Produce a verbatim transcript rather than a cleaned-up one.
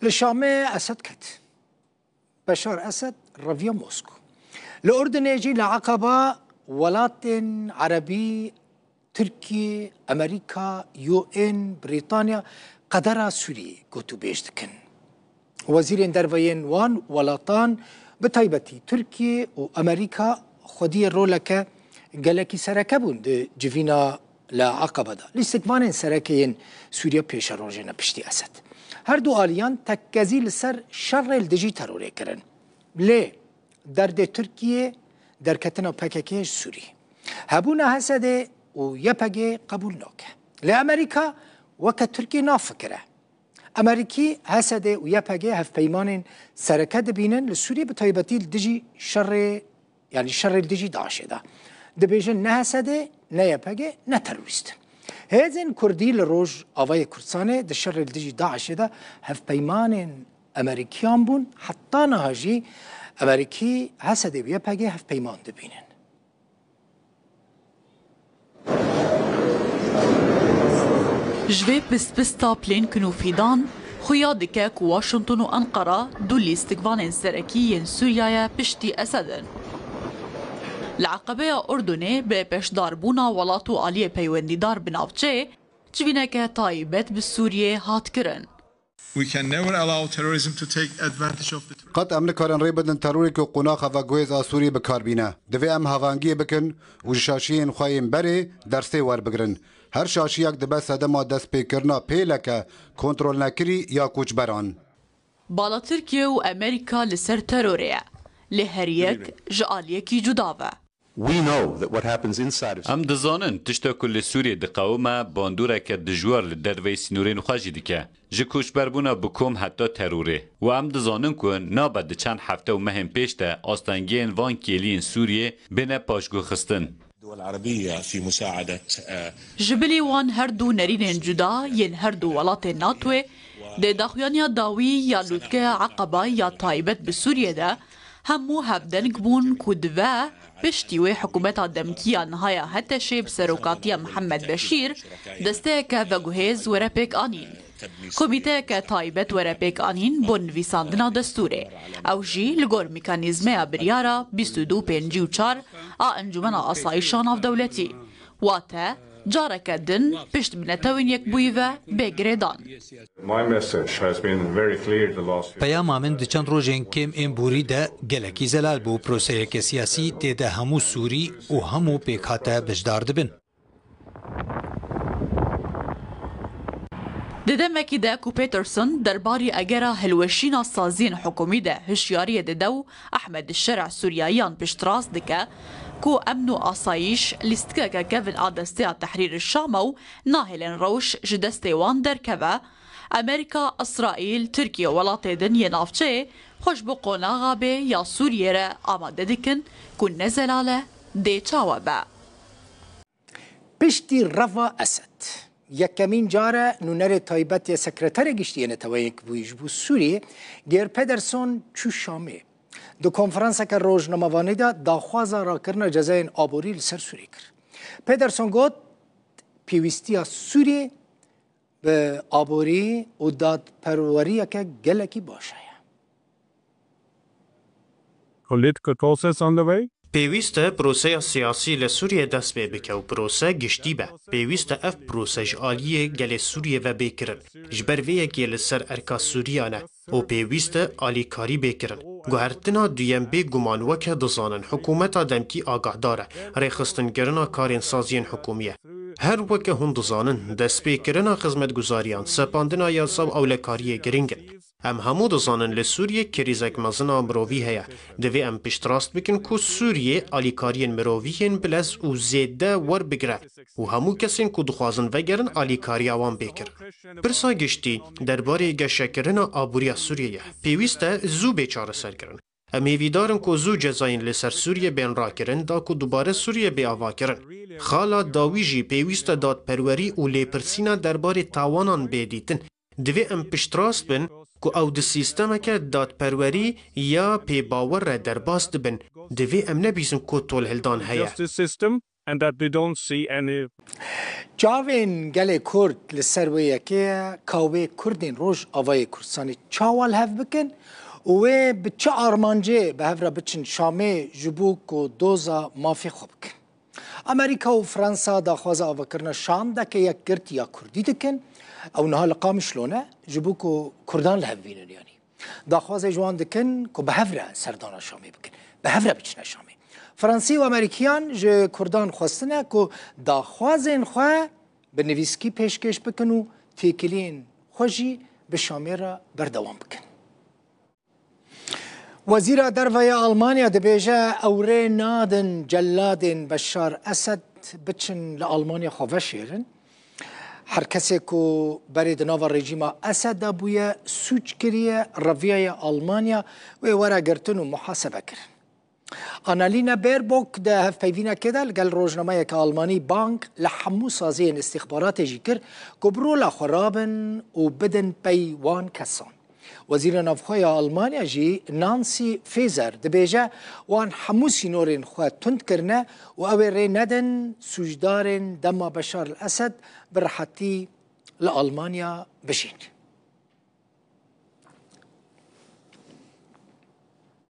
Li Şamê Esed ket. Beşar Esed reviya Mosko. Li Urdunê jî li Eqaba welatên Erebî, Tirkiye, Amerîka, U N, Brîtanya qedera Sûriyê gotûbêj dikin. Wezîrên derve yên wan welatan, bi taybetî Tirkiye û Amerîka, xwediyê roleke gelekî sereke bûn di civîna li Eqaba de. Lîstikvanên sereke yên Sûriye pêşerojê ne piştî Esed. Her du aliyan tekkezî li ser şerê li dijî terorê kirin. Lê derdê Tirkiyê derketina P K K ji Sûriyê. Hebûna Hesedê û Y P G qebûl nake. Lê Amerîka weke Tirkiyê nafikire. Amerîkî, Hesedê û Y P G hevpeymanên sereke dibînin li Sûriyê, bi taybetî li dijî şerê, yanî şerê li dijî DAIŞê de. Dibêjin ne Hesedê, ne Y P G, ne terorîst in. Hêzên Kurdî li Rojavayê Kurdistanê di şerê li dijî DAIŞê de hevpeymanên Amerîkiyan bûn, heta niha jî Amerîkî, Hesedê û Y P G hevpeyman dibînin. Ji vê pispista plênkin û fîdan, xuya dike ku Washington û Enqera du lîstikvanên serekî yên Sûriye piştî Esed in. Li Eqebeya Urdunê bi beşdarbûna welat û aliyê peywendîdar bi navçeyê, civîneke taybet bi Sûriyê hat kirin. We can never allow terrorism to take advantage of the Qet em nikarin rê bidin terorê ku qonaxa veguhêz a Sûriyê bi kar bîne. Divê em havangiyê bikin û ji şaşiyên xwe yên berê dersê werbigirin. Her şaşiyek dibe sedema destpêkirina pêleke kontrolnekirî ya koçberan. Bala Tirkiye û Amerîka li ser terorê ye. Lê her yek ji aliyekî cuda ve. We know that what happens inside of Em dizanin tişta ku li Sûriyê diqewime bandoreke dijwar li derveyî sînorên xwe jî dike. Ji koçberbûna bi kom heta terorê. Û em dizanin ku nabe di çend hefte û mehên pêş de astengiyên van kêliyên Sûriyê bêne paşguhxistin. الدول العربية في مساعدة، آه، Ji bilî wan her du nerînên cuda yên her du welatên NATOyê, di daxuyaniya dawî ya lûtkeya Eqaba ya taybet bi Sûriyê de, hemû hevdeng bûn ku dive piştî wê hikûmeta demkî ya niha ya HTŞê bi serokatiya Mihemed Beşîr desteyeke veguhêz were pêk anîn. Komîteyeke taybet were pêk anîn bo nivîsandina destûrê. Ew jî li gor mekanîzmeya biryara bîst û du pêncî û çar a Encûmena Asayîşa Navdewletî. Wate, careke din pişt bi Netewên Yekbûyî ve bê girêdan. My message has been very clear the last few Peyama min di çend rojên kêm ên borî de gelekî zelal bû. Proseyeke siyasî tê de hemû Sûrî û hemû pêkhate beşdar dibin. Di demekî de ku Peterson derbarî egera hilweşîna saziyên hikûmî de hişyariyê dide û Ehmed Şer'a Sûriyayiyan piştrast dike ku emn û asayîş lîstikeke kevin a Desteya Tehrîr Şam e û nahêlin rewş ji destê wan derkeve, Amerîka, Îsraîl, Tirkiye û welatê din yê navçeyê xwe ji bo qonaxa bê ya Sûriyê re amade dikin ku ne zelal e, dê çawa be. Piştî reva Esed, yekemîn car e nûnerê taybet yê Sekreterê Giştî yê Neteweyên Yekbûyî ji bo Sûriyê, Geir Pedersen çû Şamê. Di konferanseke rojnamevanî de daxwaza rakirina cezayên aborî li ser Sûriyê kir. Pedersen got, pêwîstiya Sûriyê bi aborî û dadperweriyeke gelekî baş heye. Political process on the way. Pêwîst e proseya siyasî li Sûriyê dest pê bike û prose giştî be. Pêwîst e ev prose ji aliyê gelê Sûriyê ve bê kirin. Ji ber vê yekê li ser erka Sûriyan e û pêwîst e alîkarî bê kirin. Guhertina duyem bê guman weke dizanin hikûmeta demkî agahdar e, rêxistinkirina karên saziyên hikûmî ye. Her weke hûn dizanin, destpêkirina xizmetguzariyan, sepandina yasa û ewlekariyê giring in. Em hemû dizanin li Sûriyê krîzek mezin a mirovî heye. Divê em piştrast bikin ku Sûriyê alîkariyên mirovî yên bilez û zêde werbigire û hemû kesên ku dixwazin vegerin alîkariya wan bê kirin. Pirsa giştî derbarê geşekirina aboriya Sûriyê ye. Pêwîst e zû bê çareserkirin. Em hêvîdar in ku zû cezayên li ser Sûriyê bên rakirin, da ku dubare Sûriyê bê avakirin. Xala dawî jî pêwîst e dadperwerî û lêpirsîna derbarê tawanan bê dîtin. Divê em piştrast bin ku ew di sîstemeke dadperwerî ya pêbawer re derbas dibin. Divê em nebîzin ku tolhildan heye. Justice system and that they don't see any Çavên gelê Kurd li ser wê yekê ye ka wê Kurdên Rojavayê Kurdistanê çawa li hev bikin û wê bi çi armancê bi hev re biçin Şamê ji bo ku doza mafê xwe bikin. Amerîka û Fransa daxwaza avakirina Şam deke yekgirtî ya Kurdî dikin. Ew niha li Qamişlo ne, ji bo ku Kurdan li hev bînin yanî. Daxwazê ji wan dikin ku bi hev re serdana Şamê bikin. Bi hev re biçine Şamê. Fransî û Amerîkiyan ji Kurdan xwestine ku daxwazên xwe bi nivîskî pêşkêş bikin û têkiliyên xwe jî bi Şamê re berdewam bikin. Wezîra Derve ya Almanya dibêje, ew rê nadin celadên Beşar Esed biçin li Almanya xwe veşêrin. Her kesê ku berê di nava rejîma Esed de bûye, sûc kiriye, reviyaya Almanya wê were girtin û muhasebe kirin. Annalena Baerbock di hevpeyvînekê de li gel rojnameyeke almanî bang li hemû saziyên îstîxbaratê jî kir ku bi rola xwe rabin û bidin pey wan kesan. Wezîra Navxwe ya Almanya jî Nancy Faeser dibêje, wan hemû sînorên xwe tund kirine û ew ê rê nedin sûcdarên dema Beşar el Esed bi rehetî li Almanya bijîn.